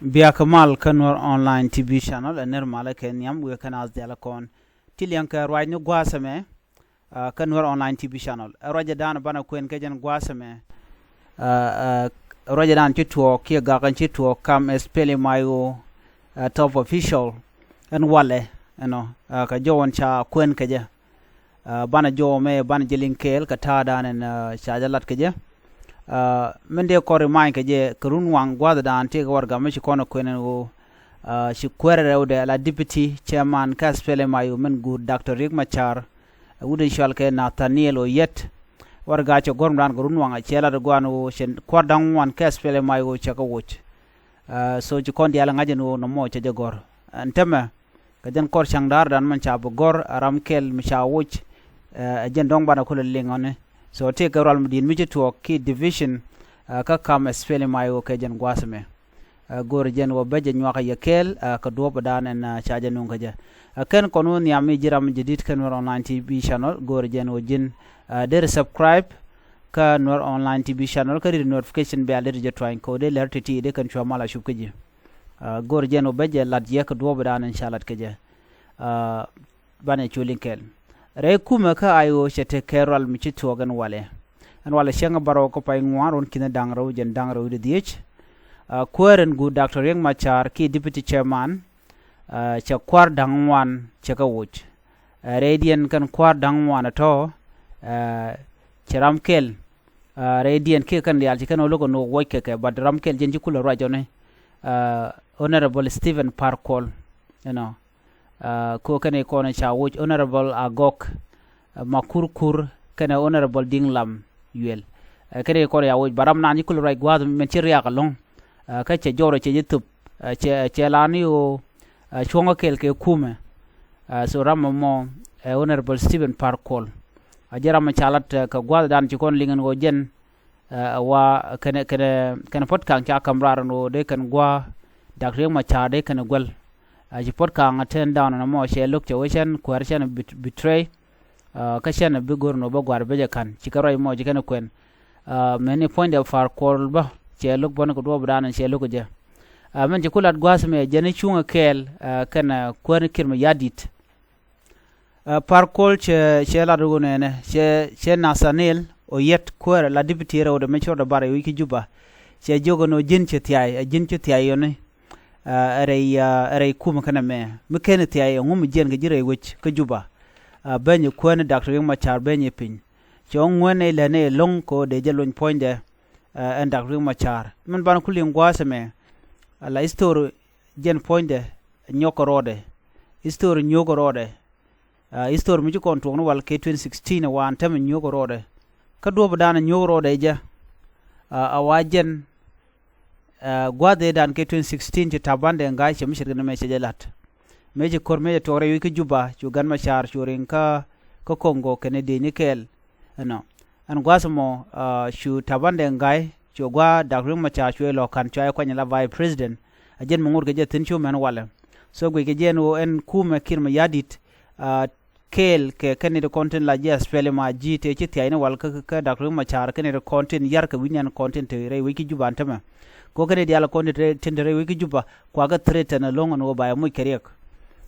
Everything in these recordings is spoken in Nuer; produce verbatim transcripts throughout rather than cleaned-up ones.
Biakä mal kä Nuer Online T V channel, ɛ ner malä kɛ nhiam wi̱i̱ kɛn a dhial kɔn. Ti liɛŋ kɛ ruacni gua̱a̱th ɛmɛ, ah, kä Nuer Online T V channel. Ɛ ruacɛ dan banɛ kuɛn kɛ jɛn gua̱a̱th ɛmɛ. Ah, ah, ruacɛ dan ci tuɔɔk kiɛ gak ɛn ci tuɔɔk kam ɛ spelling my o, ah, top official. Ɛn walɛ, ɛnɔ, ah, kɛ jɔw ɛn ca kuɛn kɛ jɛ. Ah, banɛ jɔw mɛ banɛ jɛ liŋ kɛɛl kɛ ta̱a̱ dan ɛn, ah, ca jɛ lat kɛ jɛ. Ah, min dee kɔr imany kɛ jɛ kɛ run waŋ gua̱th dan tëëkɛ warɛga mi ci kɔn ɛ kuɛn ɛn ɣöö, ah, ci kuɛrɛ rɛwdɛ la deputy chairman kä spelling my o min guut Doctor Riek Machar, ah, wut in cual kɛ Nathaniel Oyet. Warɛga cɛ gɔr mi dan kɛ run waŋ a cɛ lat ɛ guan ɣöö cɛ kua̱r da̱ŋ ŋuan kä spelling my o cɛ kɛ woc. Ah, so ci kɔn diaal ɛ ŋa̱c ɛn ɣöö nɔmɔ cɛ jɛ gɔr. Ɛn tämɛ, kɛ jɛn kɔr ca̱ŋ da̱a̱r dan mɛn ca bi gɔr a ram kɛl mi ca woc, eh, ɛ jɛn dɔ̱ŋ banɛ kulɛ liŋ ɔni. So tëëkɛ rual mi di̱i̱t mi ci tuɔɔk ki division, eh, kä kam ɛ spelling my o kɛ jɛn gua̱a̱th ɛmɛ. Eh, go̱o̱rɛ jɛn wä bä jɛ nyuakä yɛ kɛɛl, eh, kɛ duɔ̱ɔ̱p dan ɛn, eh, ca jɛ nuŋ kä jɛ. Eh, kɛn kɔn wä nhiam mi ji̱ ram jɛ di̱t kä Nuer Online T V channel, go̱o̱rɛ jɛn wä ji̱n, eh, deri subscribe kä Nuer Online T V channel kä ri notification bell deri jɛ tuany kɛ wä dee lɛr ti̱ti̱ dee kɛn cua mal a cup kä ji̱. Ah, go̱r jɛn wä bä jɛ lat yɛ kɛ duɔ̱ɔ̱p dan in ca lat kɛ jɛ. Ah, banɛ cu liŋ kɛɛl. Rɛy kumɛ kä I O cɛ tekɛ rual mi ci tuɔɔk ɛn walɛ. Ɛn walɛ cäŋ bärɔw kä pay ŋuan ruɔ̱n ki̱n da̱ŋ rɛw jɛn da̱ŋ rɛw i̱ di dhiec. Ah, kuäär ɛn guut Doctor Riek Machar kiɛ deputy chairman, ah, cɛ kua̱r da̱ŋ ŋuan cɛ kɛ woc. Ah, rɛydiɛn kɛn kua̱r da̱ŋ ŋuan ɛ tɔ̱, ah, cɛ ram kɛl. Ah, rɛydiɛn kiɛ kɛn diaal ci kɛn ɣä lo̱k ɛn ɣöö wuɔc kɛ kɛ, but ram kɛl jɛn ci kulɛ ruac ɔni, ah, Honorable Stephen Par Kuol, you know, ah, ko kɛn i̱ kɔn ca woc Honorable Agok, ah, Makur Kur kɛnɛ Honorable Diŋ Lam Yuel. Ah, kɛn i̱ kɔn ca woc, but ram naan ci kulɛ ruac gua̱a̱th min ci riak ɛlɔ̱ŋ. Ah, kä cɛ jɔrɛ cɛ jɛ thöp, ah, cɛ, cɛ la ni ɣöö, ah, cuɔ̱ŋä kɛl kɛ kumɛ. Ah, so ram ɛmɔ, eh, Honorable Stephen Par Kuol. A jɛ ram ca lat, eh, kɛ gua̱a̱th dan ci kɔn liŋ ɛn ɣöö jɛn, eh, wa kɛnɛ, kɛnɛ, kɛnɛ Puɔt Kaŋ ca ka̱m raar ɛn ɣöö dee kɛn gua̱a̱ Doctor Riek Machar dee kɛnɛ guäl. Ah, ci Puɔt Kaŋ a turn down ɛn ɛmɔ cɛ lo̱k cɛ wee cɛn kuäär cɛn bit-, betray. Ah, kä cɛn bi go̱r nɔ bä gua̱r bä jɛ ka̱n ci kɛ ruac mɔ ci kɛn kuɛn. Ah, mɛni puɔ̱nydɛ Par Kuol bä cɛ lo̱k bä ni kɛ duɔɔp dan cɛ lo̱k kɛ jɛ. Ah, mɛn ci ku lat gua̱a̱th mɛ jɛn i̱ cuŋɛ kɛɛl, ah, kɛn, ah, kuäär ni Kiir Mayardit. Ah, Par Kuol cɛ, cɛ lat ruk nɛnɛ cɛ, cɛ Nathaniel Oyet kuäärɛ la deputy rɛwdɛ mɛ cɔrdɛ bar ɛ wi̱c kä Juba. Cɛ jiök ɛn ɣöö ji̱n cɛ thia̱a̱y, ɛ ji̱n cɛ thia̱a̱y yɔni. Ah, ɛ rɛy, ah, ɛ rɛy kumɛ kɛnɛ mɛ mi ken thia̱a̱y ɛŋu mi jiɛn kɛ ji̱ rɛy wec kä Juba. Ah, ben yɛ kuäär ni Doctor Riek Machar ben yɛ piny. Cɛ ɣä ŋuɛn nɛy lät nɛy ɛlɔ̱ŋ kɛ ɣöö dee jɛ lony puɔ̱nydɛ, ah, ɛn Doctor Riek Machar. Min banɛ ku liŋ gua̱a̱th ɛmɛ, ala history jɛn puɔ̱nydɛ nyɔk kɛ rɔɔdɛ. History nyuɔ̱k kɛ rɔɔdɛ. Ah, history mi ci kɔn tuɔɔk ni wal kɛ twenty sixteen ɛ waan tämɛ nyuɔ̱k kɛ rɔɔdɛ. Kä duɔ̱ɔ̱p dan nyuɔ̱k rɔɔdɛ jɛ. Ah, a wa jɛn, ah, gua̱a̱th ëë dan kɛ twenty sixteen ci Taban Deng Gai cɛ mi ce̱tkɛ ni mɛ cɛ jɛ la̱t. Mëë ci ko̱r mëë cɛ tuɔɔk rɛy wi̱c kä Juba cu Gan Machar cu riŋ kä, kä Congo kɛnɛ diecni kɛɛl. Ɛnɔ. Ɛn gua̱a̱th ɛmɔ, ah, cu Taban Deng Gai cu gua̱a̱ Doctor Riek Machar cu ɛ lɔ ka̱n cua ɛ kuany la vice president. A jɛn mi ŋot kɛ jɛ thi̱n cu mɛn walɛ. So guic kɛ jɛ ɛn ɣöö ɛn kumɛ Kiir Mayardit, ah, kɛɛl kɛ kɛn nit kɔn tin la ji̱ SPLM IO tëë ci thia̱cni wal kä, kä, kä Doctor Riek Machar kɛn nit kɔn tin yar kɛ wi̱nyɛn kɔn tin te rɛy wec kä Juba ɛn tämɛ. Kɛ ɣöö kɛn nit diaal kɔn tin te, tin te rɛy wec kä Juba kuakɛ threaten ɛlɔ̱ŋ ɛn ɣöö ba yɛ moc kɛ riɛk.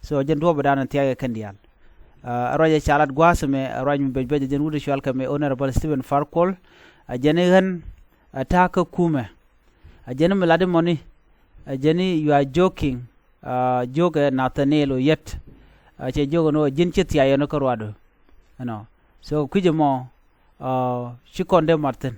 So jɛn duɔ̱ɔ̱p dan thia̱a̱kɛ kɛn diaal. Ah, ɛ ruac ɛ ca lat gua̱a̱th ɛmɛ, ɛ ruac mi bec bec ɛ jɛn wut ɛ cual kɛ mɛ Honorable Stephen Par Kuol. Ɛ jɛn i̱ ɣän, ɛ ta̱a̱ kä kumɛ. Ɛ jɛn i̱ mi lat i̱ mɔni. Ɛ jɛn i̱ you are joking. Ah, jiök ɛ Nathaniel Oyet. Ah, cɛ jiök ɛn ɣöö ji̱n ci thia̱a̱y ɛn kä ruaadu. Ɛnɔ. So kui̱c ɛmɔ, ah, ci kɔn dee mat thi̱n.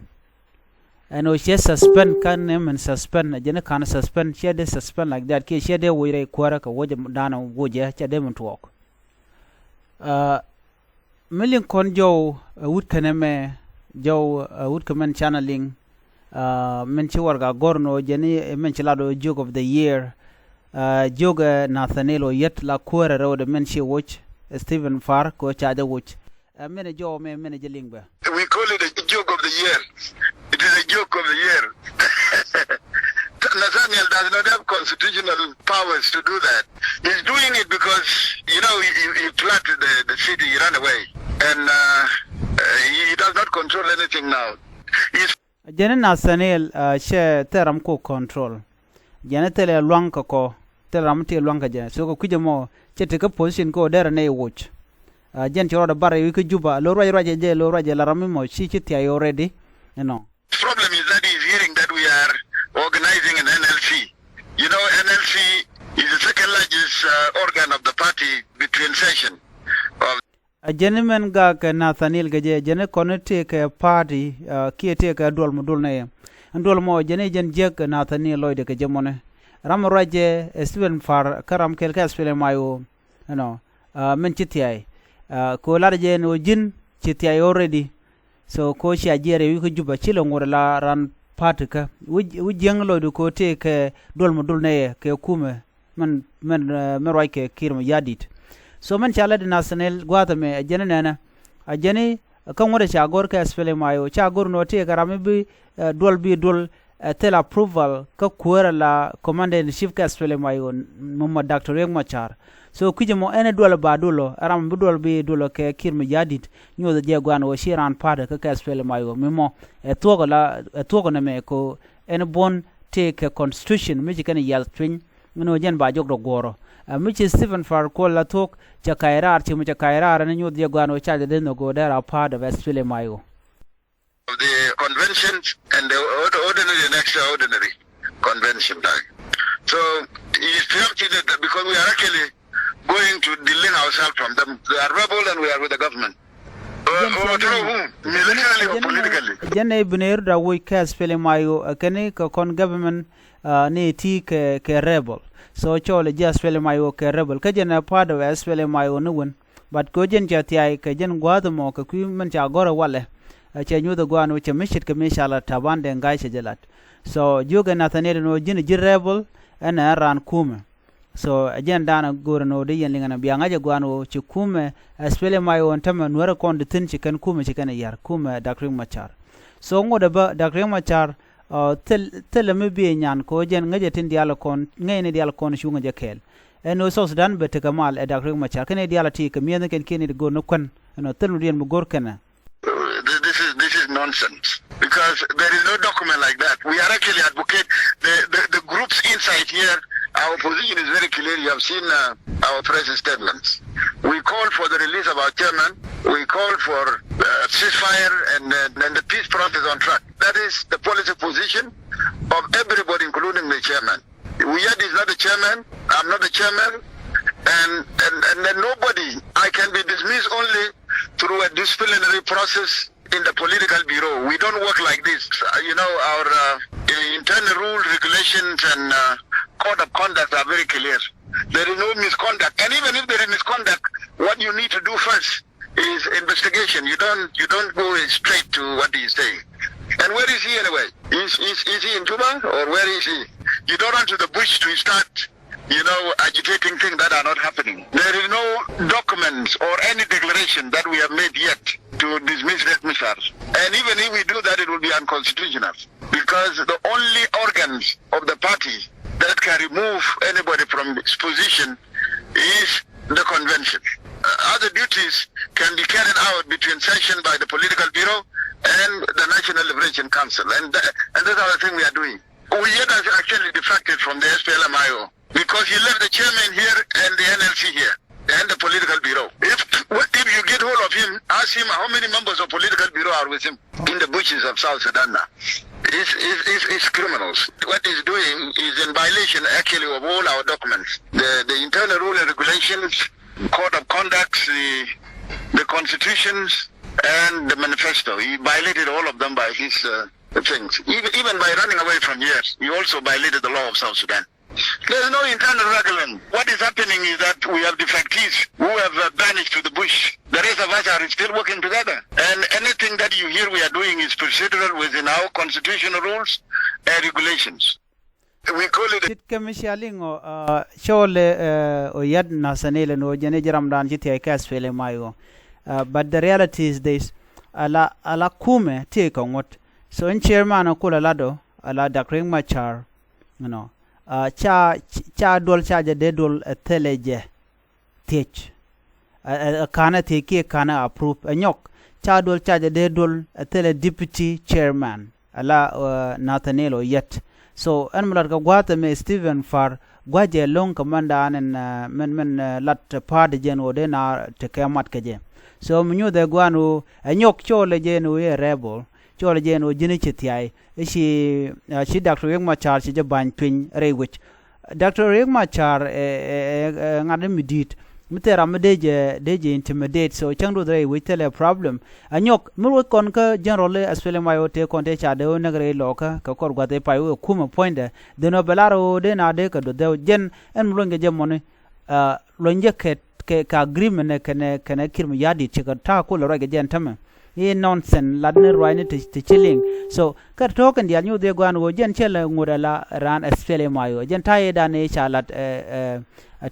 Ɛn ɣöö ciɛ suspend, ka̱n ɛ min suspend, ɛ jɛn i̱ ka̱n suspend, ciɛ dee suspend like that, kiɛ ciɛ dee woc rɛy kuäärä kɛ woc dan woc ɛ, ciɛ dee min tuɔɔk. Ah, mi liŋ kɔn jɔw, ah, wut kɛnɛ mɛ, jɔw, ah, wut kɛ mɛn canɛ liŋ, ah, min ci warɛga gɔ̱r ɛn ɣöö jɛn i̱, eh, min ci lat ɣöö joke of the year. Ah, jiök ɛ Nathaniel Oyet la kuäärɛ rɛwdɛ min ci woc, eh, Stephen Par kɛ ɣöö ca jɛ woc. Ɛ min ɛ jɔw mɛ, min ɛ jɛ liŋ bɛ. We call it a joke of the year. It is a joke of the year. Nathaniel does not have constitutional powers to do that. He's doing it because, you know, he, he, he flooded the, the city, he ran away. And, uh, uh, he does not control anything now. He's Jɛn i̱ Nathaniel, ah, cɛ thil ram kɔ control. Jɛn thilɛ luaŋ kɛ kɔ, thilɛ ram mi tëë luaŋ kɛ jɛ. So kɛ kui̱cɛ mɔ cɛ tekɛ position kɛ ɣöö derɛ nɛy woc. Jɛn ci rɔɔdɛ bar i̱ kä Juba, lo ruac ruacɛ jɛ, lo ruacɛ la ram mi mɔ ci ci thiay already, you know. Problem is that he's hearing that we are organizing an N L C. You know, N L C is the second largest, uh, organ of the party between session. Ɛ jɛn mɛn gak kɛ Nathaniel kɛ jɛ, jɛn kɔn tëë kɛ party, kiɛ tëë kɛ duɔl mɔ duɔl nɛ yɛ. Ɛn duɔl mɔ jɛn jɛn jiäk kɛ Nathaniel Lloyd kɛ jɛ mɔnɛ. Ram ruac jɛ Stephen Parr kä ram kɛl kɛ SPLM-IO. Ɛnɔ, mɛn ci thiay. Kɛ ɣöö lat jɛ ɛn ɣöö ji̱n ci thiay already. So kɛ ɣöö cia jiɛɛr ɛ wi̱i̱ kä Juba ci lɛ ŋot la ran party kä. Wi̱c, wi̱c jiäŋ Lloyd kɛ ɣöö tëë kɛ duɔl mɔ duɔl nɛ yɛ kɛ kumɛ. Mɛn, mɛn, mɛn ruac kɛ Kiir Mayardit. So mɛn ca lät Nathaniel gua̱a̱th ɛmɛ ɛ jɛn nɛnɛ. Ɛ jɛn kä ŋuɔ̱t ɛ ca go̱r kɛ SPLM-IO ca go̱r nɔ tëë kɛ ram mi bi duɔl bi duɔl ɛ thil approval kä kuäärɛ la commander in chief kɛ SPLM-IO mɔmɔ Doctor Riek Machar. So kui̱cɛ mɔ ɛn duɔl ba duɔl ɔ ɛ ram mi bi duɔl bi duɔl ɔ kɛ Kiir Mayardit nyuɔth jɛ gua̱a̱n ɣöö ci raan party kä kɛ SPLM-IO mi mɔ ɛ thuɔ̱k la ɛ thuɔ̱k nɛmɛ ko ɛn buɔ̱n tëë kɛ constitution mi ci kɛn yiath tuiny. Ŋän ɣöö jɛn ba jɔk dɔ guɔ̱ɔ̱rɔ. Ɛ mi ci Stephen Parr kuɔl la thuɔ̱k cɛ ka̱c raar ci mi cɛ ka̱c raar ɛn nyuɔth jɛ gua̱a̱n ɣöö ca jɛ dee nhök ɣöö dee ra part of SPLM-IO. Of the conventions and the ord-, ordinary and extraordinary convention time. So it's preempted that because we are actually going to delink ourselves from them. They are rebel and we are with the government. Ɛ jɛn cia jɛn ɛ jɛn ɛ jɛn ɛ jɛn ɛ bi nɛy rut a woc kɛ SPLM-IO ɛ kɛn kɛ kɔn government ni ti kɛ kɛ rebel. So cɔɔl ɛ ji̱ SPLM-IO kɛ rebel kä jɛn ɛ part of SPLM-IO ni wen. But kɛ ɣöö jɛn cɛ thiay kɛ jɛn gua̱a̱th ɛmɔ kɛ kui̱ mɛn ca gɔ̱r ɛ walɛ. Ɛ cɛ nyuɔth ɛ gua̱a̱n ɣöö cɛ mi ce̱tkɛ mi ca la Taban Deng Gai cɛ jɛ lat. So jiökɛ Nathaniel ɛn ɣöö ji̱n ɛ ji̱ rebel ɛn ɛ raan kumɛ. So ɛ jɛn da̱a̱n ɛ go̱o̱r ɛn ɣöö dee yɛn liŋ ɛn ɛ bia ŋa̱c ɛ gua̱a̱n ɣöö ci kumɛ SPLM-IO ɛn tämɛ nuäärä kɔn di thi̱n ci kɛn kumɛ ci kɛn ɛ yar kumɛ Doctor Riek Machar. So ŋot ɛ bä Doctor Riek Machar thil, thilɛ mi bi ɛ nyan kɛ ɣöö jɛn ŋäcɛ tin diaal kɔn, ŋäcɛ ni diaal kɔn cuŋ ɛ jɛ kɛɛl. Ɛn ɣöö South Sudan bɛ tekɛ mal ɛ Doctor Riek Machar kɛn ni diaal ti kɛ mi̱eth ni kɛn kiɛ ni di go̱o̱r ni kuän ɛn ɣöö thil mi diɛn mi go̱o̱r kɛn ɛ. Uh, th-, this is, this is nonsense because there is no document like that. We are actually advocate the, the, the groups inside here. Our position is very clear. You have seen, uh, our press statements. We call for the release of our chairman. We call for, uh, ceasefire and, uh, and the peace process on track. That is the policy position of everybody, including the chairman. Uyat is not the chairman. I'm not the chairman. And, and, and then nobody, I can be dismissed only through a disciplinary process in the political bureau. We don't work like this. Uh, you know, our, uh, internal rule, regulations, and, uh, code of conduct are very clear. There is no misconduct. And even if there is misconduct, what you need to do first is investigation. You don't, you don't go straight to what he's saying. And where is he anyway? Is, is, is he in Juba or where is he? You don't run to the bush to start, you know, agitating things that are not happening. There is no documents or any declaration that we have made yet to dismiss Riek Machar. And even if we do that, it will be unconstitutional because the only organs of the party that can remove anybody from his position is the convention. Uh, other duties can be carried out between session by the political bureau and the National Liberation Council. And, th-, and that's the thing we are doing. Uyat has actually defected from the SPLM-IO because he left the chairman here and the NLC here and the political bureau. If, if you get hold of him, ask him how many members of political bureau are with him in the bushes of South Sudan now. Is, is, is, is criminals. What he's doing is in violation actually of all our documents. The, the internal rule and regulations, code of conduct, the, the constitutions, and the manifesto. He violated all of them by his, uh, things. Even, even by running away from here, he also violated the law of South Sudan. There's no internal regulation. What is happening is that we have defectees who have, uh, vanished to the bush. The rest of us are still working together. And anything that you hear we are doing is procedural within our constitutional rules and regulations. We call it. Cit kɛ mi cia liŋ ɔ, uh, cɔɔl ɛ, uh, Uyat Nathaniel ɛn ɣöö jɛn ɛ ji̱ ramdan ci thia̱c kɛ SPLM-IO. Uh, but the reality is this. Ala, ala kumɛ ti kɛ ŋuɔ̱t. So in chairman ɛ kul ala dɔ, ala Doctor Riek Machar. You know, uh, ca, ca duɔl ca jɛ dee duɔl ɛ thilɛ jɛ thiec. Ɛ, ɛ, ɛ ka̱n ɛ thiec kiɛ ka̱n ɛ approve ɛ nyɔk. Ca duɔl ca jɛ dee duɔl ɛ thilɛ deputy chairman. Ala, uh, Nathaniel Oyet. So ɛn mi lat kɛ gua̱a̱th ɛmɛ Stephen Par gua̱a̱c jɛ lo̱ŋ kɛ mɛn daan ɛn, uh, mɛn mɛn uh, lat pa̱a̱t jɛn ɣöö dee na tekɛ mat kɛ jɛ. So mi nyuuth ɛ gua̱a̱n ɣöö ɛ nyɔk cɔɔlɛ jɛ ɛn ɣöö yɛ rebel, cɔɔlɛ jɛ ɛn ɣöö ji̱n ci thiay. I̱ ci, uh, ci Doctor Riek Machar ci jɛ ba̱ny piny rɛy wec. Doctor Riek Machar ɛ, ɛ, ɛ, ɛ ŋa̱t mi di̱i̱t mi thil ram mi dee jɛ, dee jɛ intimidate. So cäŋ duɔth rɛy wec thilɛ problem. Ɛ nyɔk mi wec kɔn kä general ɛ SPLM-IO tëë kɔn tëë ca dee wä näk rɛy lɔkä kɛ kɔr gua̱th ɛ pay wä ɛ kumɛ puɔ̱nydɛ. Dhen ɔ bɛ lar ɣöö dee na dee kɛ duɔth dhɛw jɛn ɛn mi luɔ̱ny kɛ jɛ mɔni. Uh, luɔ̱ny jɛ kɛ, kɛ, kɛ agreement ɛ kɛnɛ, kɛnɛ Kiir Mayardit cikɛ ta̱a̱ kulɛ ruac kɛ jɛn tämɛ. I̱ nonsense lat ni ruacni ti, ti ci liŋ. So kä tɔ̱ kɛn diaal nyuuth i̱ gua̱a̱n ɣöö jɛn cɛ lɛ ŋut ala raan SPLM-IO. Jɛn ta̱a̱ i̱ dan i̱ ca lat, eh, eh,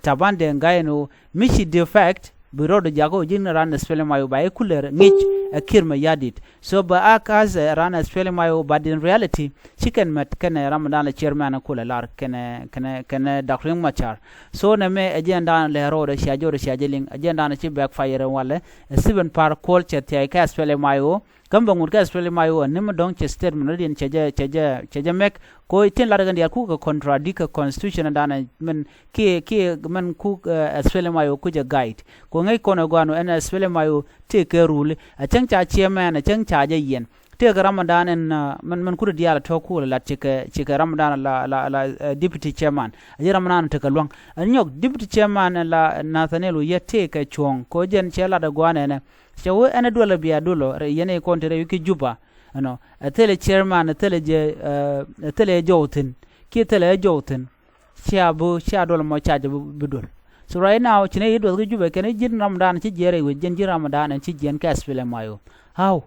Taban Deng Gai ɛn ɣöö mi ci defect bi rɔɔd jakä ɣöö ji̱n raan SPLM-IO ba i̱ kulɛ ŋic ɛ Kiir Mayardit. So ba a ka̱a̱th, eh, raan SPLM-IO, but in reality ci kɛn mɛt kɛnɛ ram dan la chairman kulɛ lar kɛnɛ, kɛnɛ, kɛnɛ Doctor Riek Machar. So nɛmɛ ɛ jɛn dan lɛ rɔɔd ɛ cia jɔr ɛ cia jɛ liŋ, ɛ jɛn dan ci backfire walɛ. Ɛ Stephen Par kuɔl cɛ thiay kɛ SPLM-IO. Kä bɛ ŋut kɛ SPLM-IO ni mi dɔ̱ŋ cɛ statement rɔ̱diɛn cɛ jɛ, cɛ jɛ, cɛ jɛ mɛk. Ko tin lat kɛn diaal kuk kɛ contradict kɛ constitution dan mɛn kiɛ, kiɛ mɛn kuk, eh, SPLM-IO ku jɛ guide. Ko ŋäc kɔn ɛ gua̱a̱n ɛn SPLM-IO tëë kɛ rule. Ɛ cäŋ ca chairman, ɛ cäŋ ca jɛ yiɛn. Tëëkɛ ram dan ɛn, uh, mɛn, mɛn kut diaal tɔ̱ kul lat cikɛ, cikɛ ram dan la, la, la, uh, deputy chairman. A ji̱ ram dan tekɛ lua̱ŋ. A nyɔk deputy chairman la Nathaniel Oyet tëëkɛ cuɔ̱ɔ̱ŋ ko jɛn cɛ lat a gua̱a̱n ɛnɛ. Cɛ wee ɛn a duɔl a bia duɔl ɔ rɛ yɛn a kɔn te rɛ wi̱c ki Juba. Ɛnɔ, a thilɛ chairman, a thilɛ jɛ, uh, a thilɛ jɔw thi̱n. Kiɛ thilɛ jɔw thi̱n. Cia bi, cia duɔl mɔ ca jɛ bi, bi duɔl. So right now, ci nɛ yi duɔth ki Juba kɛn ji̱n ram dan ci jiɛn rɛ wi̱c jɛn ji̱n ram dan ɛn ci jiɛn kɛ SPLM-IO. How?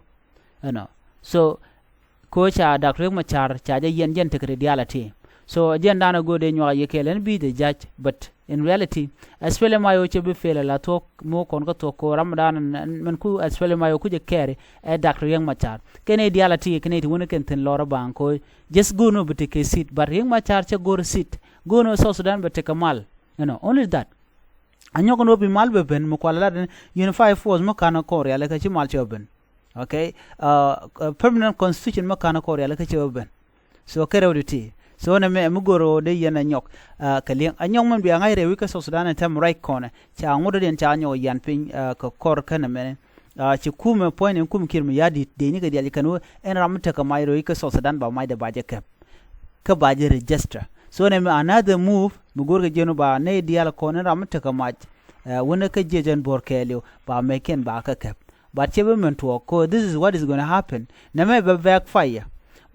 Ɛnɔ. So ko ca Doctor Riek Machar ca jɛ yiɛn jɛn tekɛ ti diaal a ti. So jɛn dan a go̱o̱r dee nyuak a yɛ kɛɛl ɛn bi the judge, but in reality SPLM-IO cɛ bi fail a la thuɔ̱k mi wä kɔn kä thuɔ̱k ko ram dan mɛn ku SPLM-IO ku jɛ kɛɛri ɛ Doctor Riek Machar. Kɛn i̱ diaal a ti kɛn i̱ ti wuni kɛn thi̱n lɔr a baŋ ko just go̱o̱r ni bi tekɛ seat, but Riek Machar cɛ go̱o̱r seat. Go̱o̱r ni South Sudan bi tekɛ mal. You know, only that. A nyɔk ni wä bi mal bɛ ben mi kual lat ni unified force mi kan kɔn rial kä ci mal cɛ bɛ ben. Okay. Uh, uh, permanent constitution mi kan kɔn rial kä cɛ bɛ ben. So kɛ rɛw di ti. So nɛ mɛ mi gor wä dee yɛn a nyɔk, uh, kɛ liŋ a nyɔk mɛn bi a ŋa̱c rɛw i̱ kä South Sudan in tɛm right kɔnɛ ca ŋut diɛn ca nyɔk yan piny, uh, kɛ kɔr kɛn mɛn. Uh, ci kumɛ puɔ̱ny ni kum Kiir Mayardit dee ni kɛ dial kɛn wä ɛn ram mi tekɛ mac rɛw i̱ kä South Sudan ba mac dee ba jɛ kɛp. Kä ba jɛ register. So nɛ mi another move mi go̱rkɛ jiɛn wä ba nɛy diaal kɔn in ram mi tekɛ mac, eh, wänä kä jiɛc ɛn bo̱r kɛɛliw ba mɛckiɛn ba kä kɛp. But cɛ bi mɛn tuɔɔk ko this is what is gonna happen. Nɛ mɛ bɛ backfire.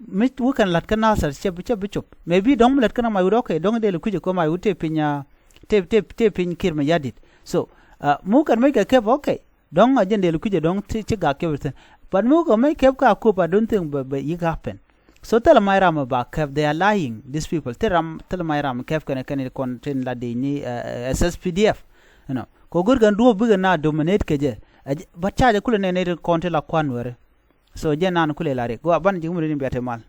Mi wä kɛn la̱t kä Nasir cɛ bi, cɛ bi cop. Maybe dɔ̱ŋ mi la̱t kä na mac wut, okay, dɔ̱ŋ dee li kui̱c kɛ ko mac wut tëë piny, ah, tëë, tëë, tëë piny Kiir Mayardit. So, ah, mi wä kɛn mec kɛ kɛp, okay. Dɔ̱ŋ a jɛn dee li kui̱c dɔ̱ŋ ci, ci gak kɛp thin. But mi wä kɛ mec kɛp ka kop, I don't think bɛ, bɛ yik happen. So thilɛ mac ram ba kɛp, they are lying, these people. Thilɛ ram, thilɛ mac ram kɛp kɛn, kɛn kɔn tin la dec ni, eh, eh, S S P D F. You know, kɛ go̱r kɛn duɔ̱ɔ̱p bikɛ na dominate kɛ jɛ. Ɛ jɛ, but ca jɛ kulɛ nɛ nɛ kɔn tin la kuan wɛrɛ. So jɛ nan kulɛ la rik. Gua ban ji̱ ŋumɛ rin bia te mal.